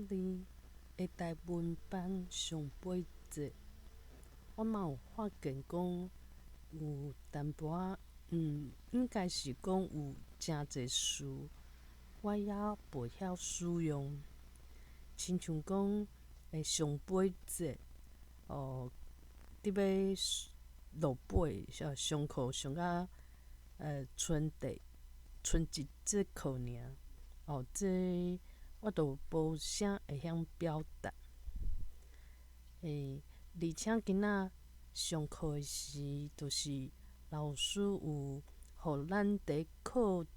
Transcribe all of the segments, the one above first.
日的台文班上尾節，我嘛有發現講有淡薄仔，應該是講有誠濟詞，我猶袂曉使用，親像講上尾節，哦，佇欲落尾，上課上甲賰第賰一節課爾，哦，這我就無啥會曉表達。而且今仔上課時，就是老師有予咱佇課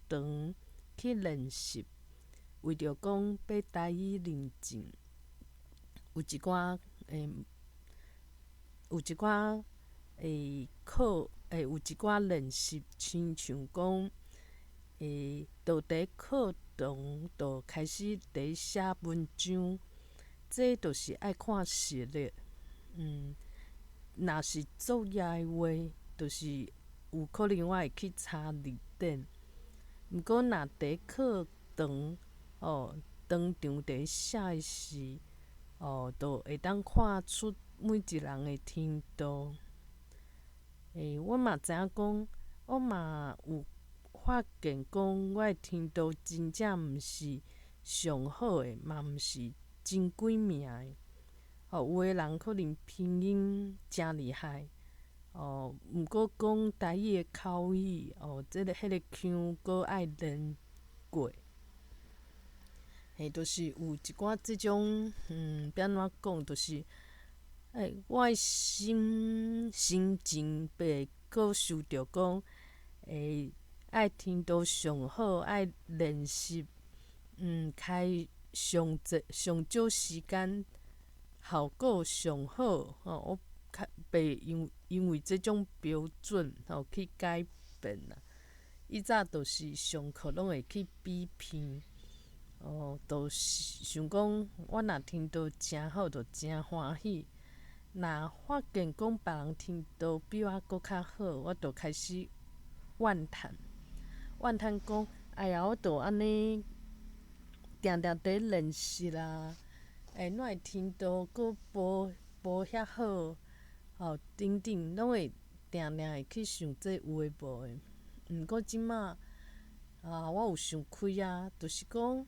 堂去練習，為著講欲台語認證，有一寡練習，親像講，就佇課堂就開始佇寫文章，這就是愛看實力。若是作業的話，就是有可能我會去查字典。毋過若佇課堂哦，當場佇寫的時，哦，就會當看出每一人的程度。我嘛知影講，我嘛有發現講，我的程度真正毋是上好的，嘛毋是真幾名的。哦，有的人可能拼音誠厲害，哦，毋過講台語的口語，哦，彼個腔閣愛練過。就是有一寡這種，欲按怎講，就是，我的心情袂閣受著講，愛程度上好，愛練習，開上濟上少時間，效果上好，吼，我較袂因為這種標準吼去改變啦。以早就是上課攏會去比拼，哦，就是想講我若程度誠好，就誠歡喜。若發現講別人程度比我閣較好，我就開始怨嘆，怨嘆講，哎呀，我都按呢定定佇練習啦，哪會程度閣無遐好，吼，等等，攏會定定會去想這有的無的。毋過這馬啊，我有想開啊，就是講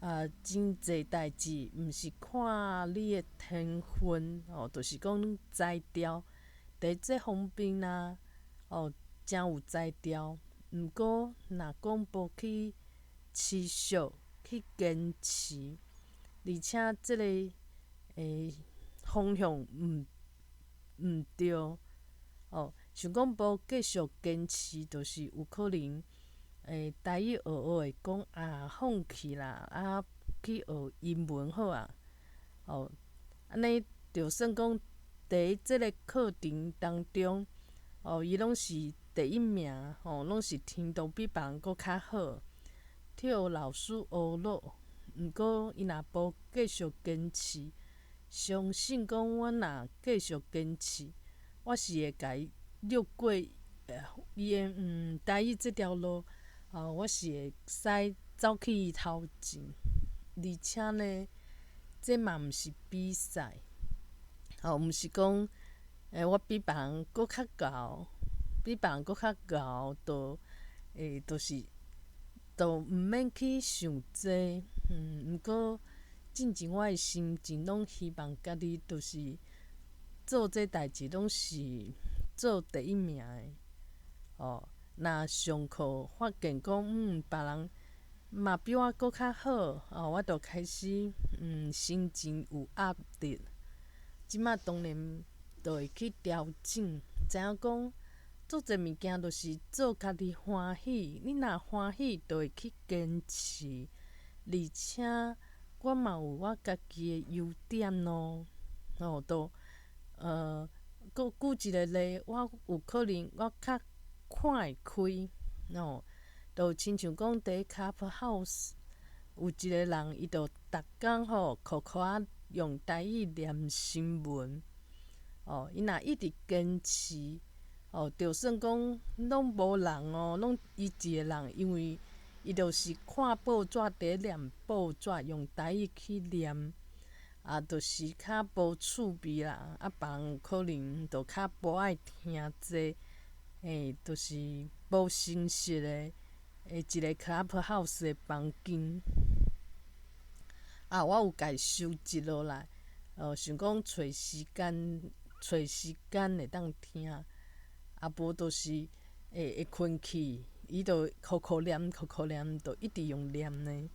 啊，真濟代誌毋是看你的天分，吼，就是講才調，佇這方面啊，哦，誠有才調。毋過若講無去持續去堅持，而且這个方向毋對，哦，想講無繼續堅持，就是有可能台語學學會講啊放棄啦，啊去學英文好啊，哦，按呢就算講佇這个課程當中，哦，伊攏是第一名，吼，攏是程度比別人閣較好，替老師呵咾。毋過伊若無繼續堅持，相信講我若繼續堅持，我是會共伊掠過伊的台語這條路，哦，我是會使走去伊頭前。而且呢，這嘛毋是比賽，吼，毋是講我比別人閣較𠢕，比別人閣較𠢕，就是就毋免去想這，毋過進前我的心情攏希望家己就是做這代誌攏是做第一名的，哦，若上課發現講，別人嘛比我閣較好，哦，我就開始心情有壓力。這馬當然就會去調整，知影講做這物件就是做家己歡喜，你若歡喜，就會去堅持，而且我嘛有我家己的優點咯，哦，就閣舉一個例，我有可能我較看會開，哦，就親像講佇 Clubhouse 有一個人，伊就逐工吼苦苦仔用台語念新聞，哦，伊若一直堅持，哦，就算講攏無人哦，攏伊一個人，因為伊就是看報紙佇咧念報紙，用台語去念，啊，就是較無趣味啦。啊，別人有可能就較無愛聽這，欸，就是無形式的，一个 Clubhouse 的房間。啊，我有共收集落來，想講揣時間，揣時間會當聽，啊，無就是會困去，伊就苦苦念，苦苦念，就一直用念呢。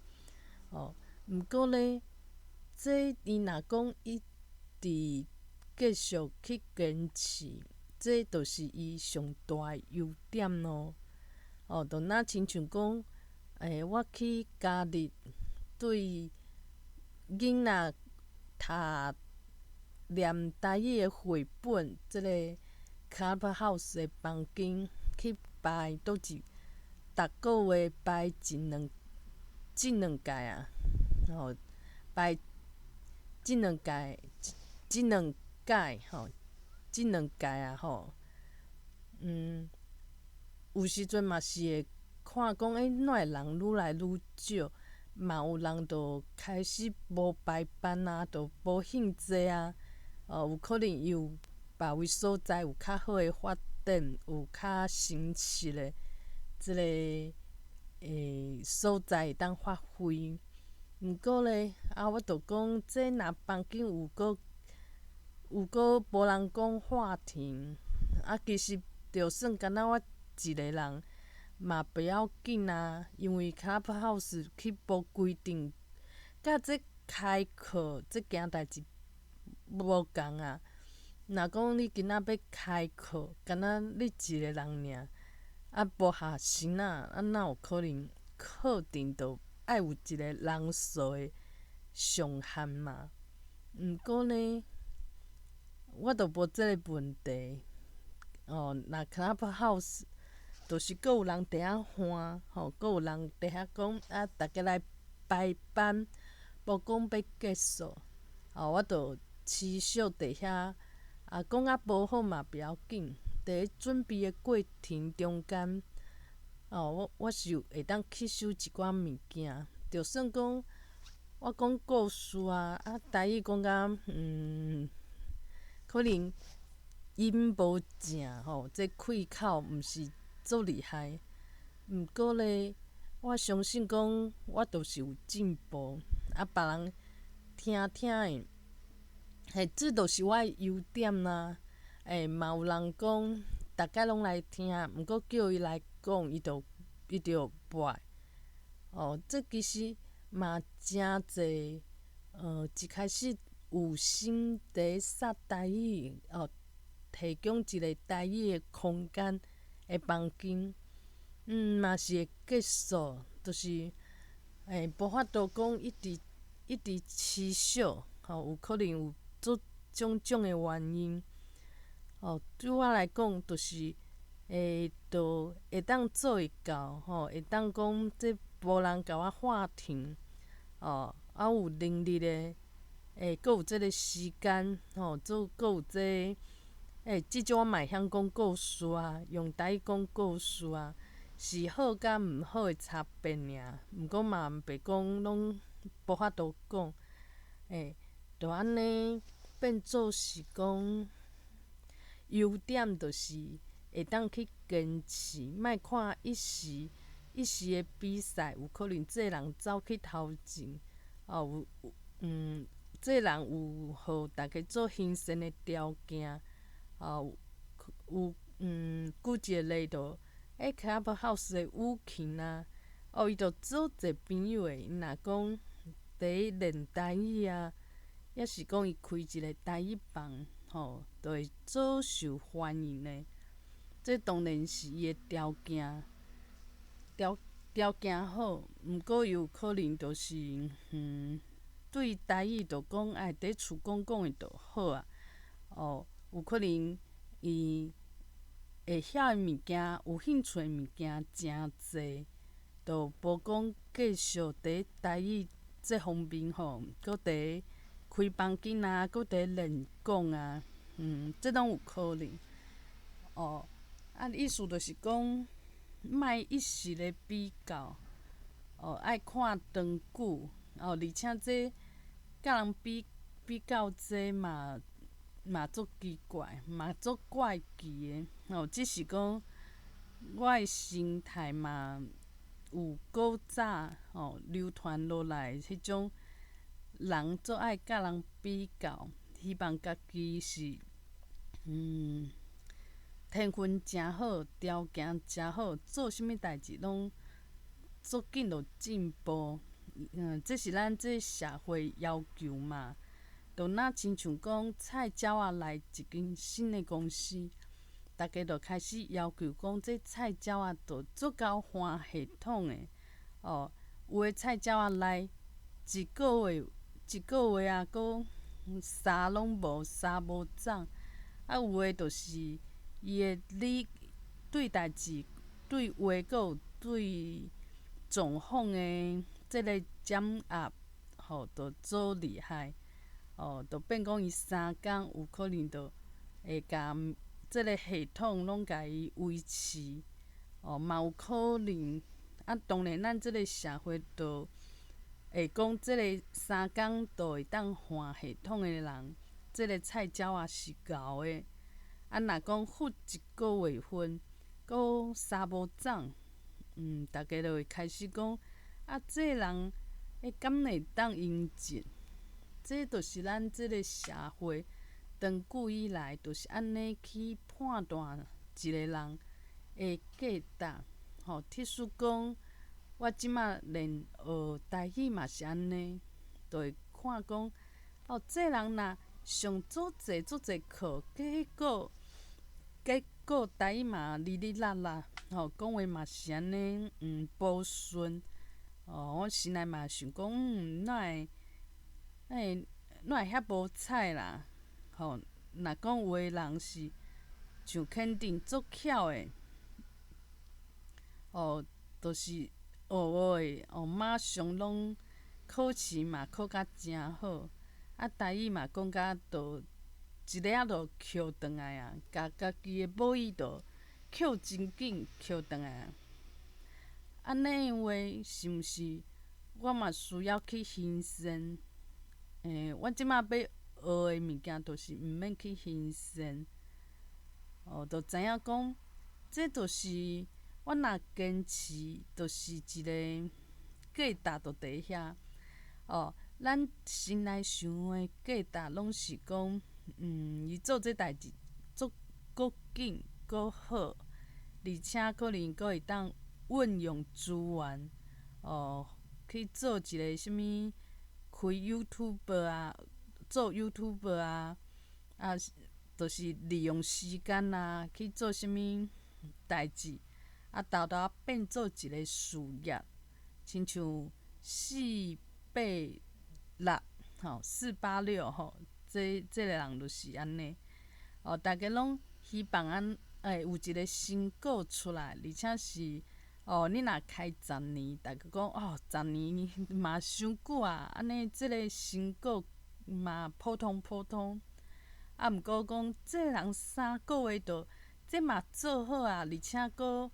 哦，毋過咧，這伊若講一直繼續去堅持，這就是伊上大的優點咯。哦，就若親像講，欸，我去加入對囡仔讀念台語的繪本，這个 Clubhouse 的房間去排佗一，逐個月排一兩，這兩屆啊，吼，排這兩屆，這兩屆吼，這兩屆啊吼，有時陣嘛是會看講，欸，哪會人愈來愈少，嘛有人就開始無排班啊，就無興致啊，哦，有可能伊有別位所在有較好的發展，有較成熟的這个所在會當發揮。毋過咧，啊，我就講，這若房間有閣無人講話題，啊，其實就算敢若我一个人嘛袂要緊啊，因為 Clubhouse 去無規定，佮這開課這件代誌無仝啊。若講你今仔欲開課，敢若你一个人爾，啊，無學生啊，啊，哪有可能課程就愛有一個人數的上限嘛？毋過呢，我就無這个問題。哦，若 Clubhouse 就是閣有人佇遐換，吼，閣有人佇遐講啊，逐家來排班，無講欲結束，哦，我就持續佇遐，啊，講甲無好嘛不要緊，佇咧準備的過程中間，哦，我是有會當吸收一寡物件，就算講我講故事啊，啊，台語講甲可能音無正吼，這開口毋是足厲害，毋過咧，我相信講我就是有進步，啊，別人聽聽的，嘿，這就是我的優點啦。欸，嘛有人講，逐家攏來聽，毋過叫伊來講，伊就袂愛。哦，這其實嘛誠濟，一開始有心佇撒台語，哦，提供一个台語的空間的房間，嘛是會結束，就是，欸，無法度講一直一直持續，吼，有可能有足種種的原因。哦，對我來講，就是，欸，就會當做會到，吼，會當講這無人共我喊停，哦，啊有能力的，欸，閣有這个時間，吼，做閣有這个，欸，至少我嘛會曉講故事啊，用台語講故事啊，是好佮毋好的差別爾，毋過嘛袂講攏無法度講，欸，就按呢變做是講優點，就是會當去堅持，莫看一時一時的比賽，有可能這个人走去頭前，哦，有這个人有予大家做欣賞的條件，哦，有舉一個例就，欸，Clubhouse 的雨琴啊，哦，伊就足濟朋友的，伊若講佇練台語啊，抑是講伊開一个台語房，吼，就會足受歡迎的。這當然是伊的條件，條件好，毋過有可能就是，對台語就講愛佇厝講講的就好啊。哦，有可能伊會曉的物件，有興趣的物件誠濟，就無講繼續佇台語這方面吼，閣佇開房間啊，閣佇練講啊，這攏有可能。哦，啊，意思就是講，莫一時咧比較。哦，愛看長久，哦，而且這佮人比比較這嘛嘛足奇怪，嘛足怪奇的，哦，只是講我的心態嘛有古早吼流傳落來彼種人足愛佮人比較，希望家己是天分誠好，條件誠好，做啥物代誌攏足緊就進步。這是咱這社會要求嘛。就若親像講菜鳥仔來一間新的公司，逐家就開始要求講，這菜鳥仔就足𠢕換系統的。哦，有的菜鳥仔來一個月一個月啊，閣衫攏無，衫無髒。啊，有的就是伊會理對代誌、對話，閣有對狀況的這个掌握，吼，就足厲害。哦，就變講伊3工有可能就會共這个系統攏共伊維持。哦，嘛有可能。啊，當然咱這个社會就會講，這个三工就會當換系統的人，這个菜鳥仔是𠢕的。啊，若講付一個月份，閣衫無髒，逐家就會開始講，啊，這个人欸敢會當用得？這就是咱這个社會長久以來就是按呢去判斷一个人的價值。吼，譬如講，我這馬連學台語嘛是按呢，就會看講，哦，這人若上足濟足濟課，結果結果台語嘛哩哩啦啦，吼，講話嘛是按呢，無順。哦，我心內嘛想講，哪會，哪會，哪會遐無彩啦？吼，若講有的人是像肯定足巧的，哦，就是學學的，哦，馬上攏考試嘛考甲誠好，啊，台語嘛講甲都一下就抾轉來啊，共家己的母語就抾真緊抾轉來啊。按呢話是毋是我嘛需要去行善？我這馬欲學的物件，就是毋免去行善。哦，就知影講，這就是我若堅持，就是一个價值就佇遐。哦，咱心內想的價值，攏是講，伊做這代誌做閣緊閣好，而且可能閣會當運用資源，哦，去做一个啥物開 YouTube 啊，做 YouTube 啊，啊，就是利用時間啊去做啥物代誌，啊，沓沓變做一个事業，親像四八六吼，486吼，這這个人就是按呢。哦，逐家攏希望按會有一个成果出來，而且是哦，你若開十年，逐家講哦，十年嘛傷久啊，按呢這个成果嘛普通普通。啊，毋過講這个人3個月就這嘛做好啊，而且閣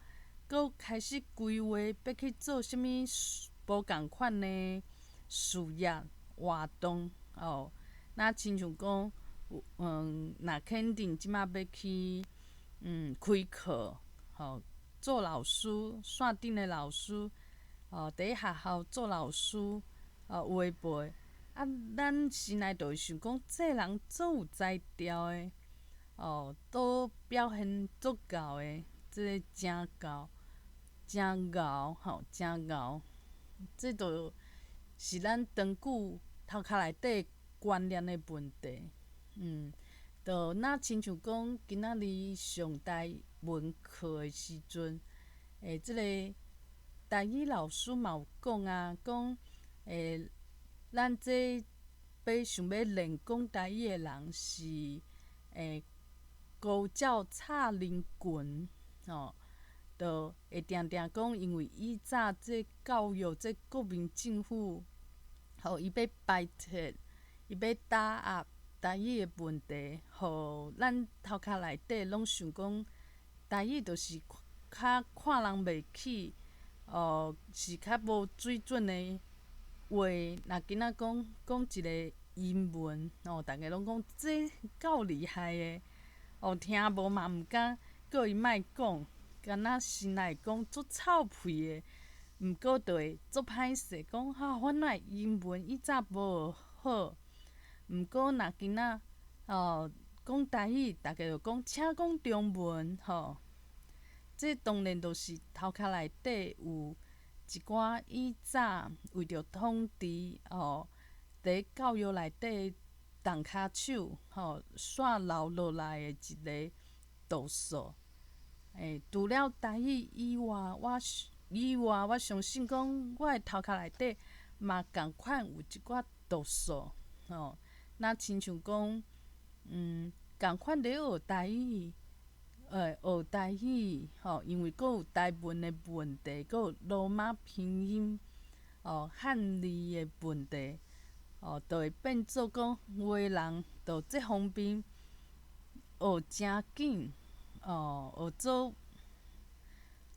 閣開始規劃欲去做啥物無仝款的事業活動哦。若親像講，有若肯定這馬欲去開課，吼，做老師，線頂的老師，哦，佇學校做老師，哦，有的無的。啊，咱心內就會想講，這个人足有才調的，哦，都表現足𠢕的，這个誠𠢕，誠𠢕吼，誠𠢕。這就是咱長久頭殼內底觀念的問題。就若親像講，今仔日上台文課的時陣，這个台語老師嘛有講啊，講咱這欲想欲練講台語的人是高照插人群，吼，就會定定講，因為以早這教育這國民政府，吼，伊欲排斥，伊欲打壓台語的問題，予咱頭殼內底攏想講，台語就是較看人袂起，哦，是較無水準的話，若今仔講講一个英文，哦，逐家攏講這夠厲害的，哦，聽無嘛毋敢叫伊莫講，敢若心內講足臭屁的，毋過就會足歹勢講哈，我哪會英文以早無學好，毋過若今仔哦講台語，逐家就講請講中文吼。這當然就是頭殼內底有一寡以早為著統治哦，佇教育內底動跤手吼，煞留落來的一个毒素。欸，除了台語以外，我以外，我相信講我的頭殼內底嘛仝款有一寡毒素吼。若親像講，仝款咧學台語，學台語吼，因為閣有台文的問題，閣有羅馬拼音，哦，漢字的問題，哦，就會變做講有的人就這方面學誠緊，哦，學做，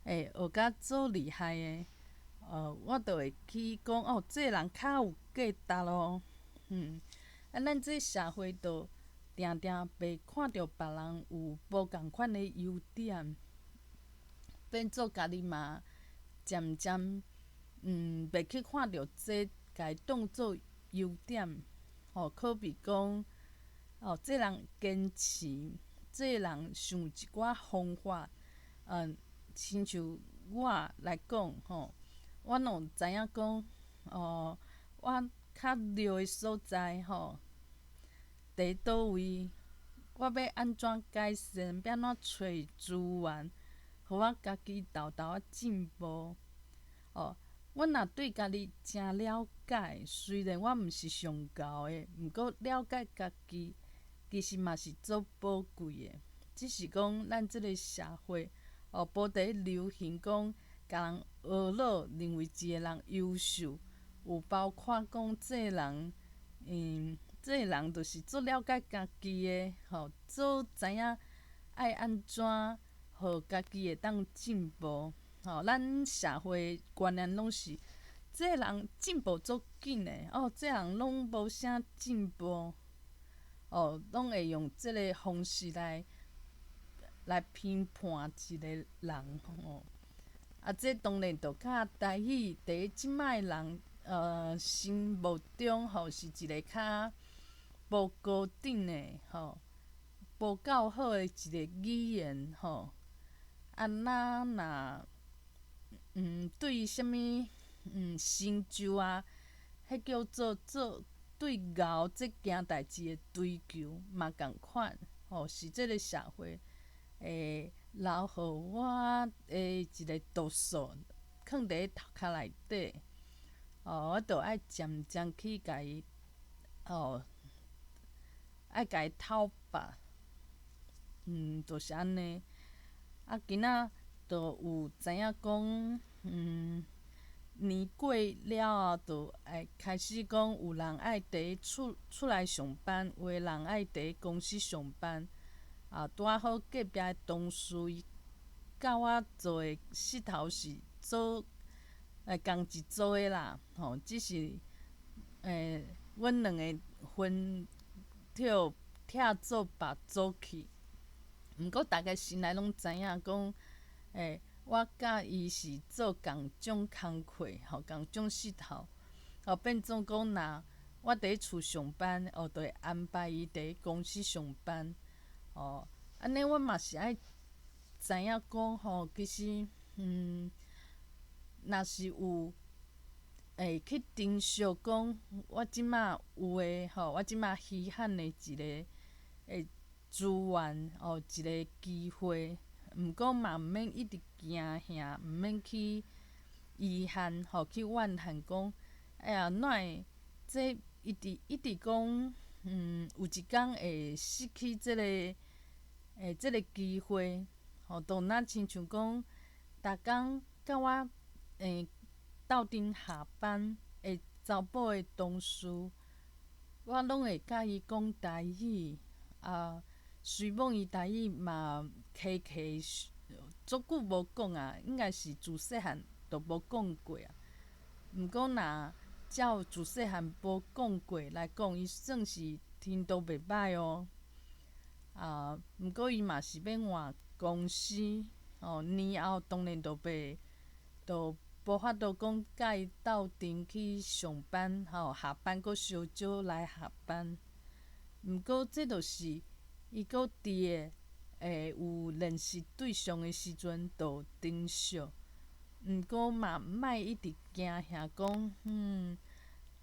欸，學甲做厲害的，我就會去講哦，這个人較有價值咯，啊，咱這社會就定定袂看著別人有無仝款的優點，變做家己嘛漸漸袂去看著這，共伊當做優點，吼，可比講，哦，這人堅持，這人想一寡方法，親像我來講吼，我攏有知影講，哦，我較弱的所在吼，佇佗位，我欲按怎改善，欲按怎揣資源，予我家己沓沓仔進步。哦，我若對家己誠了解，雖然我毋是上𠢕的，毋過了解家己，其實嘛是足寶貴的。只是講咱這个社會，哦，無佇流行講，共人呵咾，認為一个人優秀，有包括講這个人，這个人就是足了解家己的，吼，足知影愛按怎，予家己會當進步。吼，咱社會觀念攏是，這个人進步足緊的，哦，這个人攏無啥進步，哦，攏會用這个方式來評判一個人，吼。啊，這當然就較台語佇這擺人心目中吼是一个較無高等的吼，無夠好的一个語言吼。啊，咱若對啥物成就啊，彼叫做做對𠢕這件代誌的追求嘛仝款，吼，是這个社會會留予我的一个毒素，囥佇頭殼內底，哦，我著愛漸漸去共伊，哦，愛共伊討伐，就是按呢。啊，今仔就有知影講，年過了後，就會開始講有人愛佇厝厝內上班，有的人愛佇公司上班。啊，拄仔好隔壁的同事伊佮我做的穡頭是做仝一組的啦，吼，只是阮兩个分跳拆做別組去。毋過逐家心內攏知影講，我佮伊是做仝種工課，吼，仝種穡頭，吼，變做講若我佇厝上班，哦，就會安排伊佇公司上班，哦，按呢我嘛是愛知影講吼，其實，若是有會去珍惜講我這馬有的吼，我這馬稀罕的一个資源，哦，一个機會，毋過嘛毋免一直驚嚇，毋免去遺憾，吼，去怨恨講，哎呀，哪會這一直一直講，有一工會失去這个機會，吼，就若親像講，逐工佮我鬥陣下班的查某的同事，我攏會佮伊講台語，啊，雖罔伊台語嘛客客，足久無講啊，應該是自細漢就都無講過啊。毋過若照自細漢無講過來講，伊算是程度袂䆀哦。啊，毋過伊嘛是欲換公司，哦，年後當然就袂，就無法度講佮伊鬥陣去上班，吼，下班閣相招來下班。毋過這就是伊閣佇個有練習對象的時陣就珍惜。毋過嘛，莫一直驚嚇講，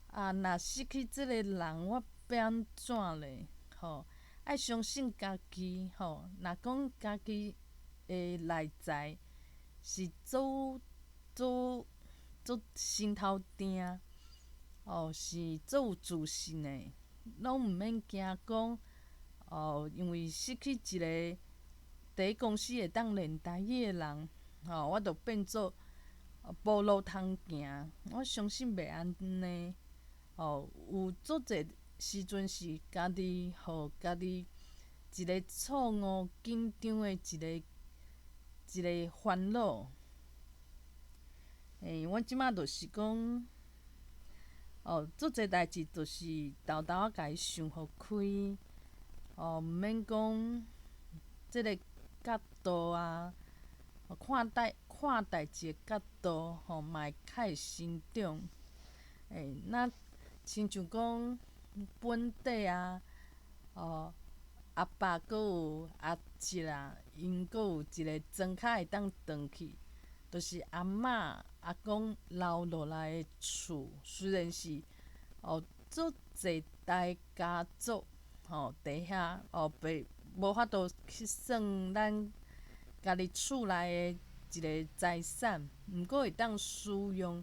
啊，若失去這个人，我欲按怎咧？吼，愛相信家己，吼，若講家己的內在是做做做心頭定，哦，是足有自信的，攏毋免驚講，哦，因為失去一个佇公司會當練台語的人，吼，我就變做無路通行。我相信袂按呢，吼，有足濟時陣是家己予家己一个錯誤緊張的一个一个煩惱。欸，我這馬就是講，哦，足濟代誌就是沓沓仔共伊想予開，哦，毋免講這个角度啊，看代誌的角度，吼，嘛會較會成長。欸，若親像講本地啊，哦，阿爸閣有阿叔啊，𪜶閣有一个莊跤會當轉去，就是阿嬤、阿公留落來的厝，雖然是哦足濟代家族吼佇遐哦，袂無法度去算咱家己厝內的一个財產，毋過會當使用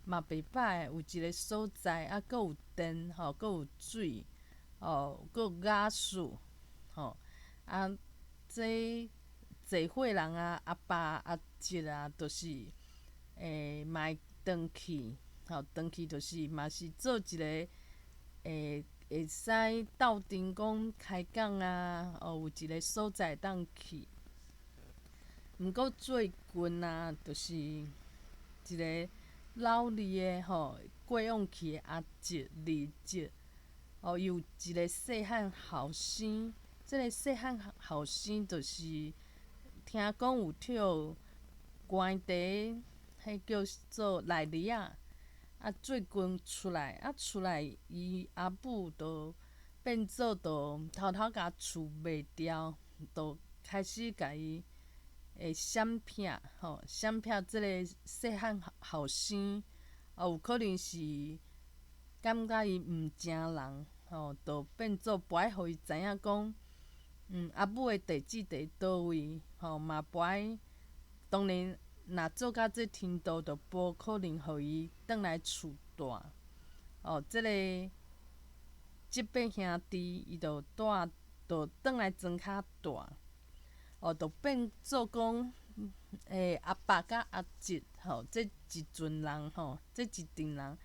嘛袂䆀，有一个所在啊，閣有電吼，閣有水，哦，閣有瓦斯，吼，啊，這濟歲人啊，阿爸阿叔啊，就是嘛會轉去，吼，轉去就是嘛是做一个會使鬥陣講開講啊，哦，有一个所在會當去。毋過最近啊，就是一个老二的吼過往去的阿叔、二叔，哦，伊有一个細漢後生，這个細漢後生就是聽講有予關佇彼叫做內里仔，啊最近出來，啊出來伊阿母就變做就偷偷共厝賣掉，就開始共伊會閃避吼，閃避這个細漢後生，哦有可能是感覺伊毋成人，吼，就變做無愛予伊知影講，阿母的地址佇佗位，吼嘛無愛，當然若做甲這程度，就無可能予伊轉來厝蹛。哦，這个這伯兄弟伊就蹛，就轉來莊跤蹛。哦，就變做講，阿爸佮阿叔吼，這一陣人吼，這一陣人，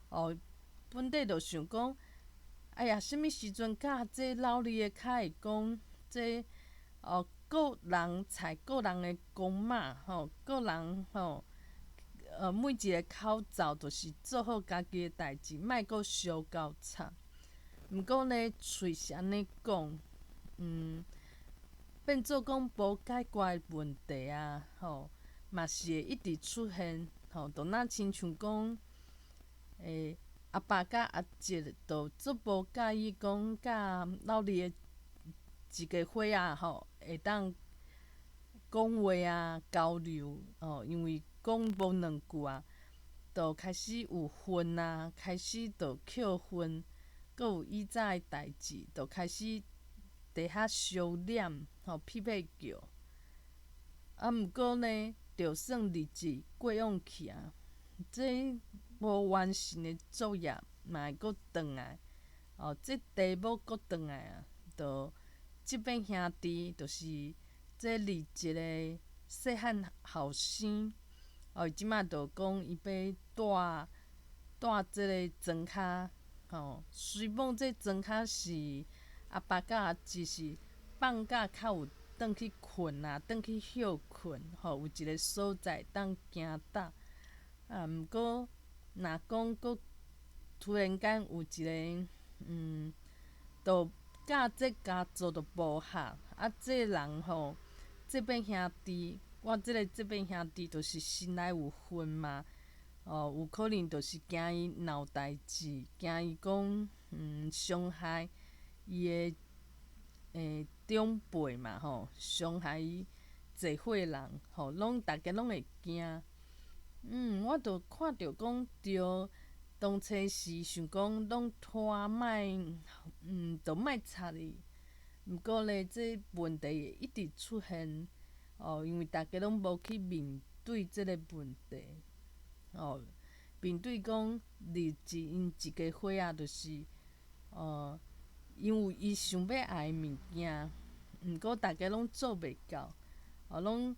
哦，本底就想講，哎呀，啥物時陣佮這老二的較會講，這哦，各人採各人的公媽吼，各人吼，每一个口罩就是做好家己的代誌，莫閣相交插。毋過呢，喙是按呢講，變做講無解決的問題啊，吼，嘛是會一直出現，吼，就若親像講，阿爸佮阿叔就足無佮意講，佮老二的一个伙仔吼，會當講話啊、交流，吼，因為講無兩句啊，就開始有恨啊，開始就扣分，閣有以早的代誌，就開始佇遐相念，吼，屁屁叫。啊，毋過呢，就算日子過往去啊，這無完成的作業嘛會閣轉來，哦，這題目閣轉來啊，就這伯兄弟就是這二叔的細漢後生，哦，伊這馬就講伊欲蹛蹛這个莊跤，吼，雖罔這莊跤是阿爸佮阿叔是放假較有轉去睏啊，轉去歇睏，吼，有一个所在當行搭。啊，毋過若講閣突然間有一个，就佮這家族就無合，啊，這人吼，這伯兄弟，我這个這伯兄弟就是心內有恨嘛，哦，有可能就是驚伊鬧代誌，驚伊講，傷害伊的長輩嘛吼，傷害伊濟歲人，吼，攏逐家攏會驚。我就看著講著，當初時想講攏拖莫，就莫插伊。毋過咧，這問題會一直出現，哦，因為逐家攏無去面對這个問題，哦，面對講日子𪜶一家伙仔就是，哦，因有伊想欲愛的物件，毋過逐家攏做袂到，哦，攏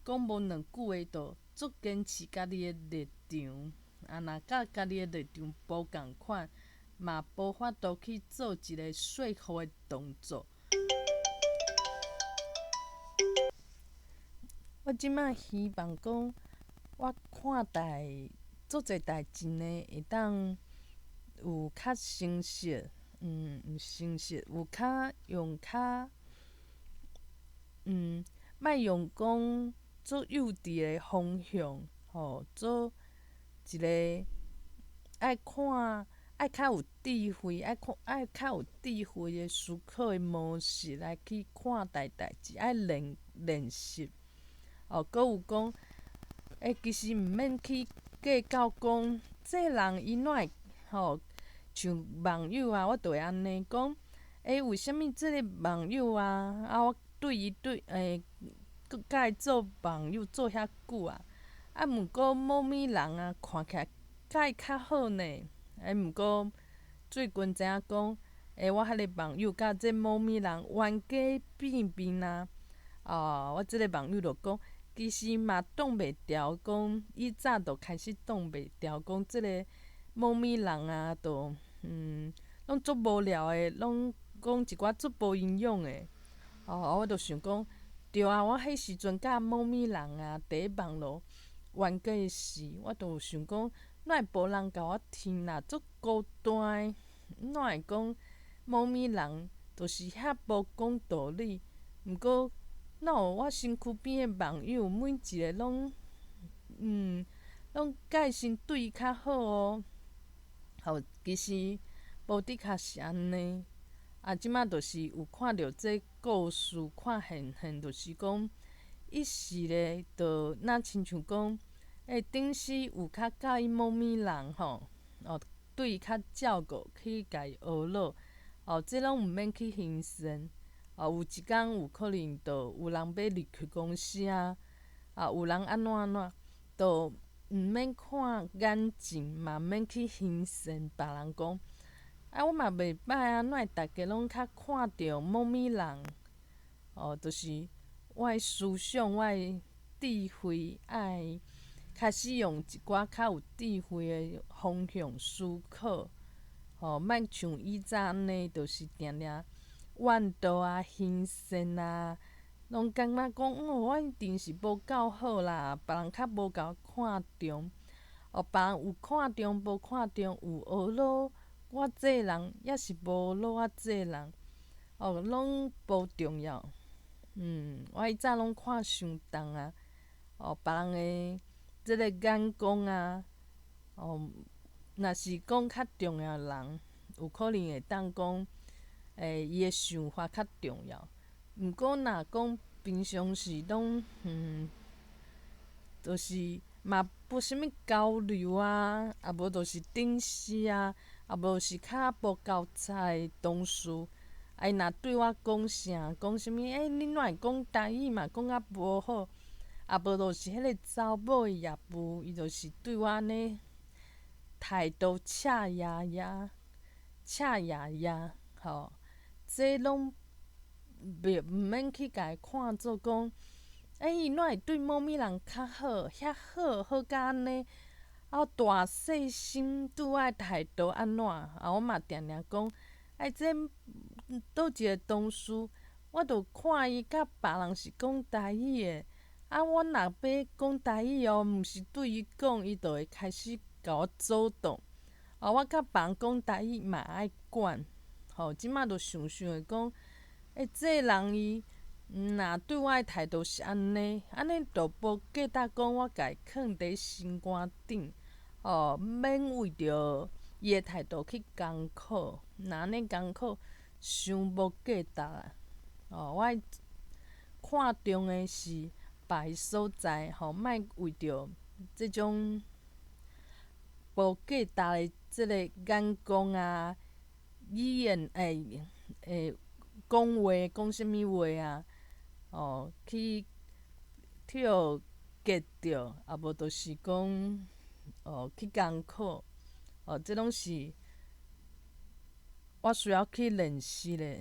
講無兩句話就足堅持家己的立場，啊，若佮家己的立場無仝款，嘛無法度去做一个說服的動作。我這擺希望講，我看待足濟代誌呢，會當有較誠實，毋誠實，有較用較，莫用講足幼稚的方向，吼，做一个愛看愛較有智慧，愛看愛較有智慧的思考的模式來去看待代誌，愛練練習。哦，閣有講，欸，其實毋免去計較講，這人伊哪會吼，像網友啊，我就會按呢講，欸，為啥物這个網友啊，啊，我對伊對欸，佮伊做網友做遐久啊，啊，毋過某物人啊，看起來佮伊較好呢，欸，毋過最近知影講，欸，我彼个網友佮這某物人冤家變面啊，哦，我這个網友就講，其實嘛擋袂牢，講以早就開始擋袂牢，講這个某物人啊，就攏足無聊的，攏講一寡足無營養的。哦，我就想講，對啊，我彼時陣佮某物人啊，佇咧網路冤家時，我就想講，哪會無人共我聽啦？足孤單的，哪會講某物人就是遐無講道理？毋過，哪有我身軀邊的網友，每一个攏，攏佮伊先對伊較好哦。吼，其實無的確是按呢。啊，這擺就是有看著這故事，看現現就是講，一時咧，就若親像講，欸，頂時有較佮意某物人吼，哦，對伊較照顧，去共伊學咾，哦，這攏毋免去興善。哦，有一工有可能就有人欲入去公司啊，啊，有人按怎按怎，就毋免看眼前，嘛毋免去興善別人講。啊，我嘛袂䆀啊，哪會逐家攏較看重某物人？哦，就是我的思想，我的智慧，愛開始用一寡較有智慧的方向思考，吼，莫像以早按呢，就是定定怨道啊、興善啊，攏感覺講，哦，我一定是無夠好啦，別人較無共我看重，哦，別人有看重無看重，有學咾我這人，抑是無學咾我這人，哦，攏無重要。我以早攏看傷重啊，哦，別人的這个眼光啊，哦，若是講較重要的人，有可能會當講，欸，伊的想法較重要。毋過若講平常時攏，就是嘛無啥物交流啊，啊無就是頂死啊，啊無是較無夠早的同事，啊伊若對我講啥，講啥物？欸，你哪會講台語嘛，講甲無好，啊無就是彼个查某的業務，伊就是對我按呢態度赤掖掖，赤掖掖，吼，這攏袂毋免去共伊看做講，欸，伊哪會對某物人較好，遐好好甲按呢，啊大細心對我的態度按怎？啊，我嘛定定講，欸，這佗一个同事，我著看伊佮別人是講台語的，啊，我若欲講台語哦，毋是對伊講，伊就會開始共我阻擋。哦，我佮別人講台語嘛愛管，吼，這馬就想想會講，欸，這个人伊若對我的態度是按呢，按呢就無價值講我共伊囥佇心肝頂，吼，免為著伊的態度去艱苦，若按呢艱苦，傷無價值啊！哦，我愛看重的是別个所在，吼，莫為著這種無價值的這個眼光啊、語言欸欸講話講啥物話啊，哦，去去予激著，啊無就是講哦去艱苦，哦，這攏是我需要去練習的。